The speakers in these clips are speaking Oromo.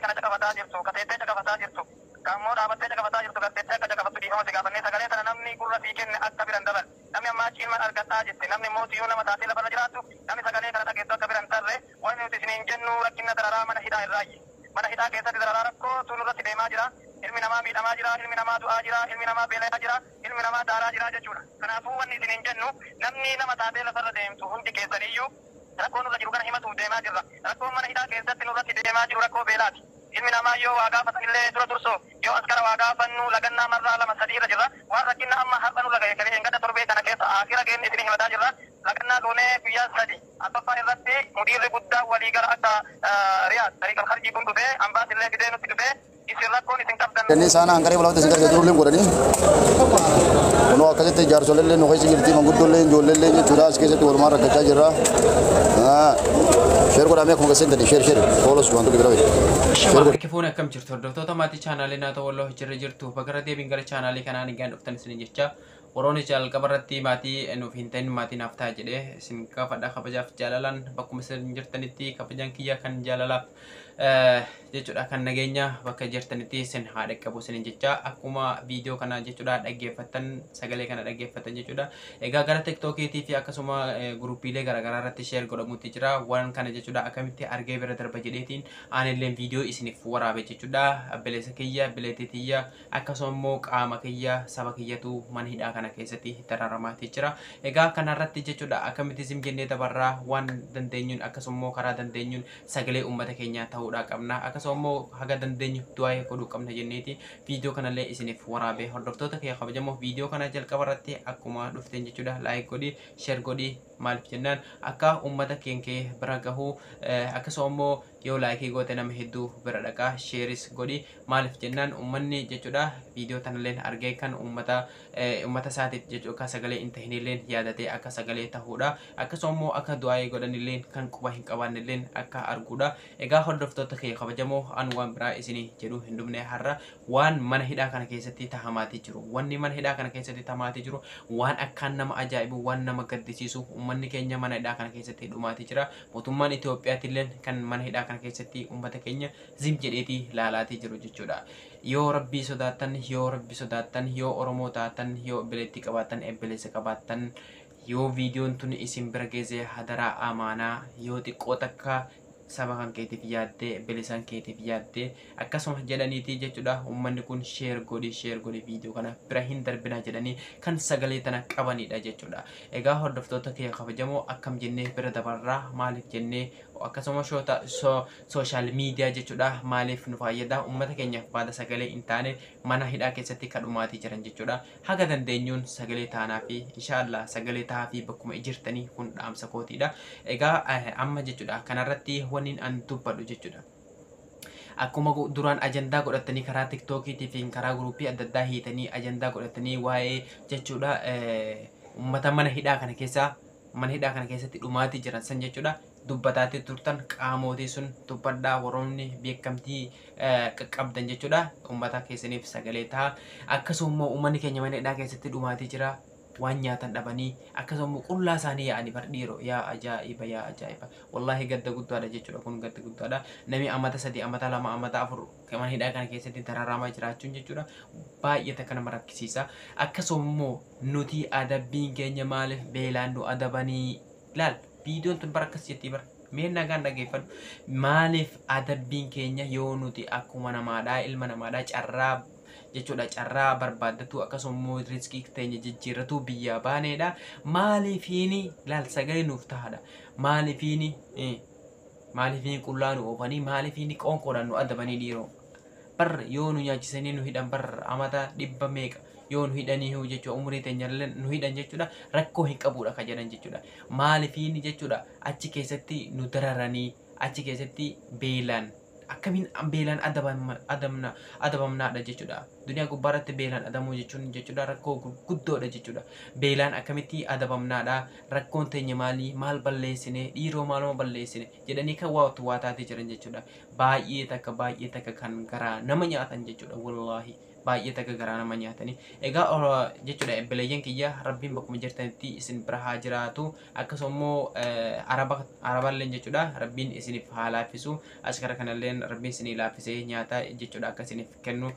Kana caqafataa jirtu, kateettee caqafataa jirtu, kammoo dhaabattee caqafataa jirtu, garteettee akka caqafattu dhiifama si gaafannee, sagalee sana namni gurra sii kenne akka biran dabar. Namni ammaa achi ilma argadhaa jette, namni immoo tiyyuu nama taatee lafarra jiraattu, namni sagalee kana dhageessu akka biran tarre. Wanni nuti isiniin jennu rakkina dararaa mana hidhaa irraayyi. Mana hidhaa keessatti dararaa rakkootu nurratti deemaa jira. Ilmi namaa miidhamaa jira, ilmi namaa du'aa jira, ilmi namaa beela'aa jira, ilmi namaa daaraa jira jechuudha. Kanaafuu wanni isiniin jennu, namni nama taatee lafarra deemtu hundi keessaniyyuu rakkoo nurra jiru kana himatuuf deemaa jirra. Rakkoon mana hidhaa keessatti nurratti deemaa jiru rakkoo beelaati. Ilmi namaa yoo waa gaafatanillee dura dursoo yoo askara waa gaafannu lagannaa marraa 2 3 irra jirra. Waan rakkinna amma har'a nurra gahe kalee hengada torbee kana keessa akira geenne isinii himataa jirra. Lagannaa goonee guyyaa 3 arfaffaa irratti mudiirri guddaa walii gara akka Riyaad Tariiq Alkharjii kun dhufee ambaas illee fidee nutti dhufee isin rakkoon isin qabdan. Inni isaan hanqaree balaa isin gargaaruu jirullee godhanii. Kunoo akkasitti jaarsolellee nu keessa jirti, manguddoollee, ijoolleellee jechuudha, as keessatti walumaan rakkachaa jirra. Share godhamee akkuma keessatti share share follows wantoota bira wayi. Shama harki fuune, akkam jirtu hordoftoota maatii chaanaalee Naatoo Walloo? Jirra jirtu, bagara deebiin gara chaanaalii kanaan egaan dhuftan isin jecha, warroonni jalqaba irratti maatii nuuf hin ta'in maatii naaf ta'a jedhee isin gaafadha kabajaaf jaalalaan. Bakkuma isin jirtanitti kabajaan kiyya kan jaalalaaf jechuudha, kan nageenya bakka jirtanitti isin haa dhaqqabu isin jecha. Akkuma viidiyoo kana jechuudha dhaggeeffattan, sagalee kana dhaggeeffattan jechuudha, egaa gara TikTokiitii fi akkasuma gurupiilee garaagaraa irratti share godhamutti jira. Waan kana jechuudha akkamitti argee bira darba jedheetiin aanilleen viidiyoo isiniif waraabe jechuudha. Obboleessa kiyya, obboleettii tiyya, akkasuma immoo qaama kiyya, saba kiyyatu mana hidhaa kana keessatti dararamaatti jira. Egaa kanarratti jechuudha akkamitti isin jennee dabarraa? Waan dandeenyuun akkasuma immoo karaa dandeenyuun sagalee uummata keenyaa ta'uudhaa qabna, akkasuma immoo haga dandeenyu du'aa godhuu qabna jenneeti viidiyoo kanallee isiniif waraabee. Hordoftoota kiyya kabajamoo, viidiyoo kana jalqaba irratti akkuma dhufteen jechuudha like godhi, share godhi. Maaliif jennaan akka uummata keenya bira gahuu, akkasuma immoo yoo like goote nama hedduu bira dhaqaa. Shareis godhi. Maaliif jennaan uummanni jechuudha viidiyoo tanallee argee kan uummata isaatiif jechuudha akka sagalee hin tahinillee yaadatee akka sagalee tahuudha, akkasuma immoo akka du'aa godhanillee kan quba hin qabaannillee akka arguudha. Egaa hordoftoota kiyya kabajamoo, an waan biraa isinii jedhu hin dhumne. Har'a waan mana hidhaa kana keessatti tahamaatii jiru, wanni mana hidhaa kana keessatti tahamaatii jiru waan akkaan nama ajaa'ibu, waan nama gaddisiisu. Uummanni keenya mana hidhaa kana keessatti dhumaatii jira. Mootummaan Itoophiyaatillee kan mana hidhaa kana keessatti uummata keenya zim jedheetii laalaatii jiru jechuudha. Yoo rabbii sodaattan, yoo rabbii sodaattan, yoo Oromoo taatan, yoo obboleettii qabaattan, obboleessa qabaattan, yoo viidiyoon tun isin bira geesse, hadaraa amaanaa, yoo xiqqoo takka saba kan keetiif yaaddee, obboleessan keetiif yaaddee, akkasuma jedhaniiti jechuudha uummanni kun share godhi, share godhi, viidiyoo kana bira hin darbina jedhanii kan sagalee tana qabanidha jechuudha. Egaa hordoftoota kiyya kabajamoo, akkam jennee bira dabarraa? Maaliif jennee akkasuma shoota social media jechuudha maaliif nu fayyada? Uummata keenyaaf baada sagalee hin taane mana hidhaa keessatti kadhumaatii jiran jechuudha. Haga dandeenyuun sagalee taanaa fi inshaallah sagalee tahaa fi bakkuma jirtanii, kun dhaamsa kootiidha. Egaa amma jechuudha kanarratti wanni an dubbadhu jechuudha. Akkuma duraan ajandaa godhatanii karaa TikTokiitii fi karaa guruppii adda addaa hiitanii ajandaa godhatanii waa'ee jechuudha uummata mana hidhaa kana keessa, mana hidhaa kana keessatti dhumaatii jiran san jechuudha dubbataatee turtan, qaamootii sun dubbadhaa. Warroonni beekamtii qaqqabdan jechuudha uummata keessaniif sagalee ta'a. Akkasuma immoo uummanni keenya mana hidhaa keessatti dhumaatii jira, waan nyaatan dhabanii, akkasuma immoo qullaa isaanii yaa'anii bar dhiiroo. Yaa ajaa'iba, yaa ajaa'iba, wallaahi gadda guddaadha jechuudha. Kun gadda guddaadha. Namni amata 3, amata 2, amata 4 mana hidhaa kana keessatti dararamaa jiraachuun jechuudha baay'ee takka nama rakkisiisa. Akkasuma immoo nuti adabbiin keenya maaliif beelaan nu adabanii? Laal, viidiyoon tun bara akkas jettii bara mee nagaan dhageeffadhu. Maaliif adabbiin keenya yoo nuti akkuma namaadhaa, ilma namaadhaa, carraa jechuudha carraa barbaaddatu, akkasuma immoo riskii teenya jijjiirratu biyyaa baaneedha, maaliifiini? Laal, sagalee nuuf tahaadha. Maaliifiini qullaa nu oofanii? Maaliifiini qoonqoodhaan nu adabanii dhiiroo? Bar yoo nu nyaachisanii nu hidhan, bar amata dhibba meeqa yoo nu hidhanii jechuudha, umurii teenya nu hidhan jechuudha, rakkoo hin qabudha ka jedhan jechuudha. Maaliifiini jechuudha achi keessatti nu dararanii, achi keessatti beelaan, akkamiin beelaan adabamna adabamnaadha jechuudha? Duniyaa gubbaarratti beelaan adamuu jechuun jechuudha rakkoo guddoodha jechuudha. Beelaan akkamitti adabamnaadha? Rakkoon teenya maalii? Maal balleessine dhiiroo? Maaluma balleessine jedhanii kan waatu waa taatee jiran jechuudha. Baay'ee takka, baay'ee takka kan garaa nama nyaatan jechuudha wallaahi. Baay'ee takka garaa nama nyaatanii. Egaa jechuudha obboleeyyan kiyya, Rabbiin bakkuma jirtanitti isin bira haa jiraatu. Akkasuma immoo araballeen jechuudha Rabbiin isiniif haa laaffisu. As kara kanalleen Rabbiin isinii laaffisee nyaata jechuudha akka isiniif kennu,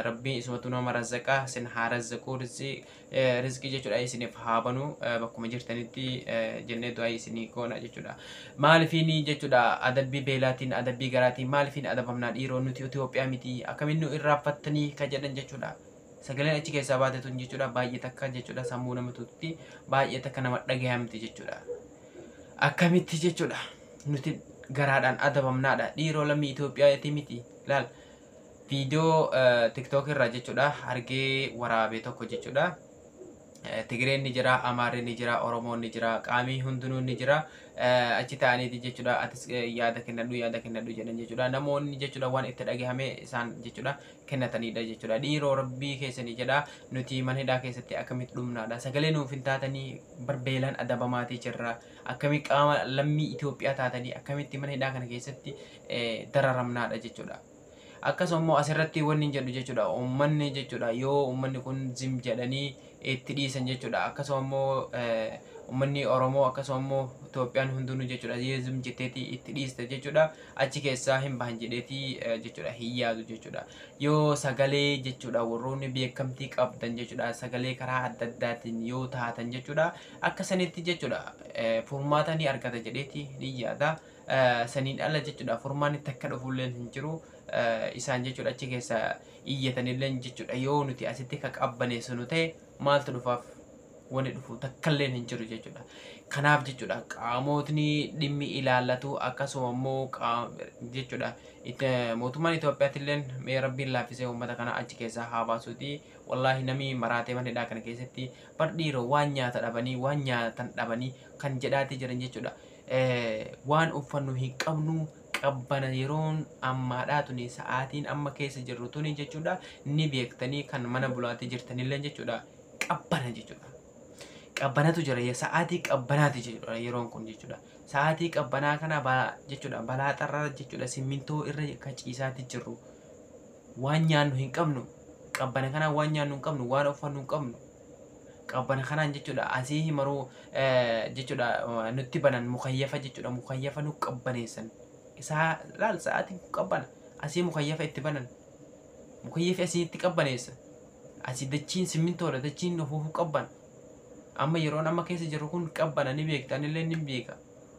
Rabbiin isumatu nama razzaqa, isin haa razzaqu, rizqii jechuudha isiniif haa banu bakkuma jirtanitti jennee du'aa isinii goona jechuudha. Maalifiin jechuudha adabbii beelaatiin, adabbii garaatiin maalifiin adabamnaa dhiiroo? Nuti Itoophiyaa miti, akkamiin nu irraanfattanii ka jedhan jechuudha. Sagaleen achi keessaa baate tun jechuudha baay'ee takka jechuudha sammuu nama tutti, baay'ee takka nama dhagahamti jechuudha. Akkamitti jechuudha nuti garaadhaan adabamnaadha dhiiroo, lammii Itoophiyaati miti? Laal, viidiyoo TikTok irraa jechuudha argee waraabee tokko jechuudha. Tigireen ni jira, Amaarri ni jira, Oromoon ni jira, qaamii hundinuu ni jira. Achi ta'aniiti jechuudha atis yaada kennadhu, yaada kennadhu jedhan jechuudha. Namoonni jechuudha waan itti dhagahame isaan jechuudha kennatanidha jechuudha. Dhiiroo, Rabbii keessanii jedha, nuti mana hidhaa keessatti akkamitti dhumnaadha? Sagalee nuuf hin taatanii? Barbeelaan adabamaatii jirra. Akkamitti qaama lammii Itoophiyaa taatanii akkamitti mana hidhaa kana keessatti dararamnaadha jechuudha. Akkasuma immoo asirratti wanni hin jedhu jechuudha, uummanni jechuudha yoo uummanni kun zim jedhanii itti dhiisan jechuudha, akkasuma immoo uummanni Oromoo, akkasuma immoo Itoophiyaan hundinuu jechuudha yoo zim jetteetii itti dhiiste jechuudha, achi keessaa hin bahan jedheetii jechuudha hin yaadu jechuudha. Yoo sagalee jechuudha warroonni beekamtii qabdan jechuudha, sagalee karaa adda addaatiin yoo taatan jechuudha, akka sanitti jechuudha furmaata ni argata jedheetii ni yaada. Saniin ala jechuudha furmaanni takka dhufullee hin jiru. Isaan jechuudha achi keessa iyyatanillee jechuudha yoo nuti asitti ka qabbaneessinu ta'e maaltu dhufaaf? Wanni dhufu takkallee hin jiru jechuudha. Kanaaf jechuudha qaamotni dhimmi ilaallatu, akkasuma immoo jechuudha mootummaan Itoophiyaatti mee Rabbiin laaffisee uummata kana achi keessaa haa baasuuti. Wallaahi namni maraatee mana hidhaa kana keessatti bar dhiiroo waan nyaata dhabanii, waan nyaatan dhabanii kan jedhaati jiran jechuudha. Waan uffannu hin qabnu, qabbana yeroon ammaadhaa tuni, sa'aatiin amma keessa jirru tuni jechuudha ni beektanii kan mana bulaatii jirtanillee jechuudha qabbana jechuudha. Qabbanatu jira, sa'aatii qabbanaati jechuudha yeroon kun jechuudha. Sa'aatii qabbanaa kana jechuudha balaa xarraa jechuudha simmintoo irra kan ciisaati jirru. Waan nyaannu hin qabnu, qabbana kanaan waan nyaannu hin qabnu, waan uffannu hin qabnu. Qabbana kanaan jechuudha asii himaruu jechuudha nutti banan mukayyafa jechuudha, mukayyafa nu qabbaneessan. Isaa laal, sa'aatiin kun qabbana, asii mukayyafa itti banan, mukayyafi asii itti qabbaneessa. Asii dachiin simmintoodha, dachiin ofuufuu qabbana. Amma yeroon amma keessa jirru kun qabbana, ni beekta, anillee ni beeka.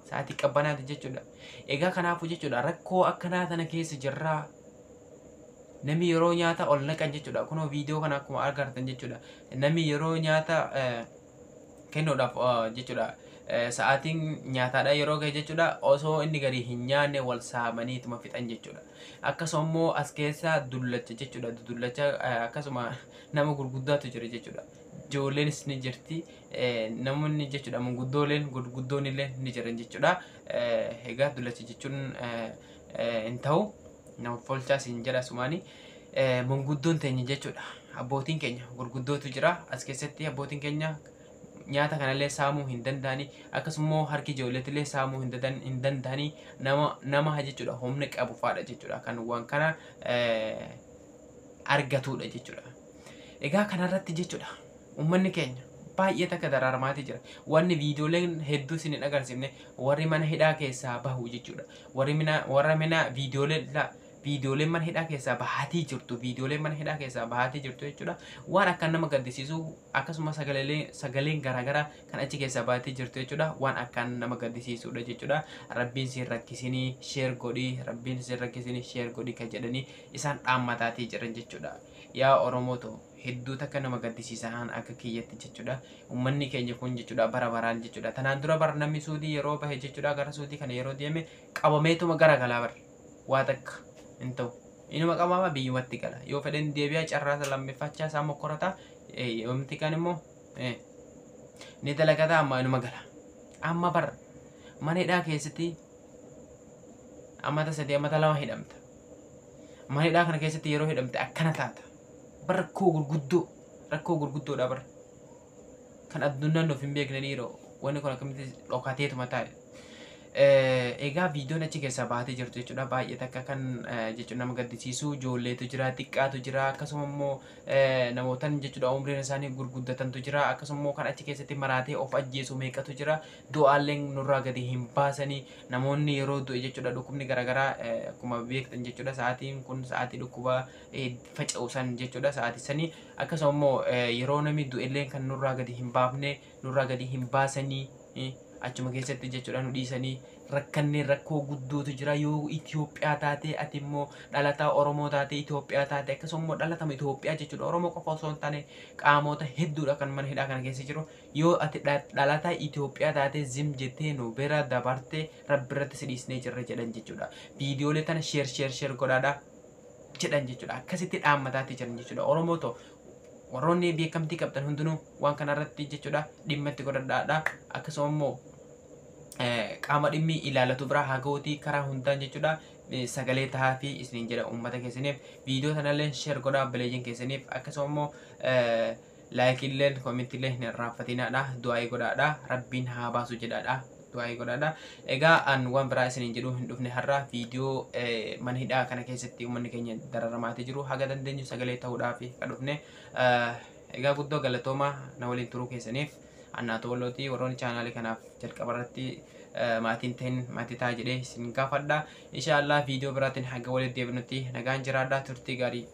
Sa'aatii qabbanaati jechuudha. Egaa kanaafuu jechuudha rakkoo akkanaa tana keessa jirraa. Namni yeroo nyaata ol naqan jechuudha, kunoo viidiyoo kana akkuma agartan jechuudha, namni yeroo nyaata kennuudhaaf jechuudha sa'aatiin nyaataadha yeroo gahe jechuudha, osoo inni garii hin nyaanne wal saamaniituma fixan jechuudha. Akkasuma immoo as keessa dullacha jechuudha, dullacha akkasuma nama gurguddaatu jira jechuudha. Ijoolleenis ni jirti, namoonni jechuudha manguddooleen gurguddoon illee ni jiran jechuudha. Egaa dullacha jechuun hin ta'u, nama folchaas hin jedha sumaani. Manguddoon teenya jechuudha, abbootiin keenya gurguddootu jira as keessatti. Abbootiin keenya nyaata kanallee saamuu hin danda'ani, akkasuma harki ijoolleetillee saamuu hin danda'ani. Nama jechuudha humna qabu faadha jechuudha kan waan kana argatudha jechuudha. Egaa kanarratti jechuudha uummanni keenya baay'ee takka dararamaati jira. Wanni viidiyooleen hedduu isin hin agarsiifne warri mana hidhaa keessaa bahu jechuudha. Warri mana warra mana viidiyooleen mana hidhaa keessaa bahaatii jirtu, viidiyooleen mana hidhaa keessaa bahaatii jirtu jechuudha. Waan akka nama gaddisiisu, akkasuma sagaleen garaagaraa kan achi keessaa bahaatii jirtu jechuudha. Waan akkaan nama gaddisiisudha jechuudha. Rabbiin sin rakkisinii share godhii, Rabbiin sin rakkisinii share godhii kan jedhanii isaan dhaammataatii jiran jechuudha. Yaa Oromooto, hedduu takka nama gaddisiisan akka kiyyatti jechuudha. Uummanni keenya kun jechuudha bara baraan jechuudha. Tanaan dura bara namni Suudii yeroo bahe jechuudha, gara Suudii kana yeroo deeme qabameetuma gara galaa bara. Waa takka hin ta'u. Inuma qabama, biyyumatti gala. Yoo fedhan deebi'aa, carraa lammiffachaa isaa mokkorata. Yoomti kan immoo ni dalagata, amma inuma gala. Amma bara mana hidhaa keessatti amata 3, amata 2 hidhamta. Mana hidhaa kana keessatti yeroo hidhamte akkana taata. Bara rakkoo gurguddoo, rakkoo gurguddoodha bara. Kan addunyaan nuuf hin beekne dhiiroo, wanni kun akkamitti dhokateetuma taa'e. Egaa viidiyoon achi keessaa baatee jirtu jechuudha. Baay'ee takka kan jechuun nama gaddisiisu ijoolleetu jira, xiqqaatu jira, akkasuma immoo namootan jechuudha umriin isaanii gurguddatantu jira, akkasuma immoo kan achi keessatti maraatee of ajjeesu meeqatu jira. Du'aalleen nurraa gadi hin baasanii namoonni yeroo du'e jechuudha dhukkubni garaagaraa akkuma beektan jechuudha sa'aatiin kun sa'aatii dhukkuba faca'u san jechuudha sa'aatii sanii akkasuma immoo yeroo namni du'ellee kan nurraa gadi hin baafne nurraa gadi hin baasanii achuma keessatti jechuudha nu dhiisanii rakkannee rakkoo guddootu jira. Yoo Itoophiyaa taate ati immoo dhalataa Oromoo taate Itoophiyaa taate akkasuma immoo dhalatama Itoophiyaa jechuudha Oromoo qofa osoo hin taane qaamota hedduudha kan mana hidhaa kana keessa jiru. Yoo ati dhalataa Itoophiyaa taate zim jettee nu bira dabarte rabbi irratti si dhiisnee jirra jedhan jechuudha. Viidiyoolee tana sheer sheer sheer godhaadha jedhan jechuudha. Akkasitti dhaammataatti jiran jechuudha. Oromoo ta'u warroonni beekamtii qabdan hundinuu waan kanarratti jechuudha dhimma itti godhadhaadha. Akkasuma immoo qaama dhimmi ilaalatu bira haa ga'uutii karaa hundaan jechuudha sagalee tahaa fi isiniin jedha uummata keessaniif viidiyoo tanallee sheer godhaa obboleeyyan keessaniif akkasuma immoo laayikiilleen koomintiillee hin irraanfatinaadha du'aa'ii godhaadha rabbiin haa baasu jedhaadha du'aa'ii godhaadha. Egaa an waan biraa isiniin jedhuu hin dhufne har'a viidiyoo mana hidhaa kana keessatti uummanni keenya dararamaatee jiru haga dandeenyu sagalee ta'uudhaaf kan dhufne. Egaa guddoo galatoomaa na waliin turuu keessaniif. Annaatu Wallootii warroonni chaanaalii kanaaf jalqaba irratti maatiin ta'in maatii ta'a jedhee isin gaafadha. Inshaallah viidiyoo biraatiin haga walitti deebinutti nagaan jiraadha turtii gaarii.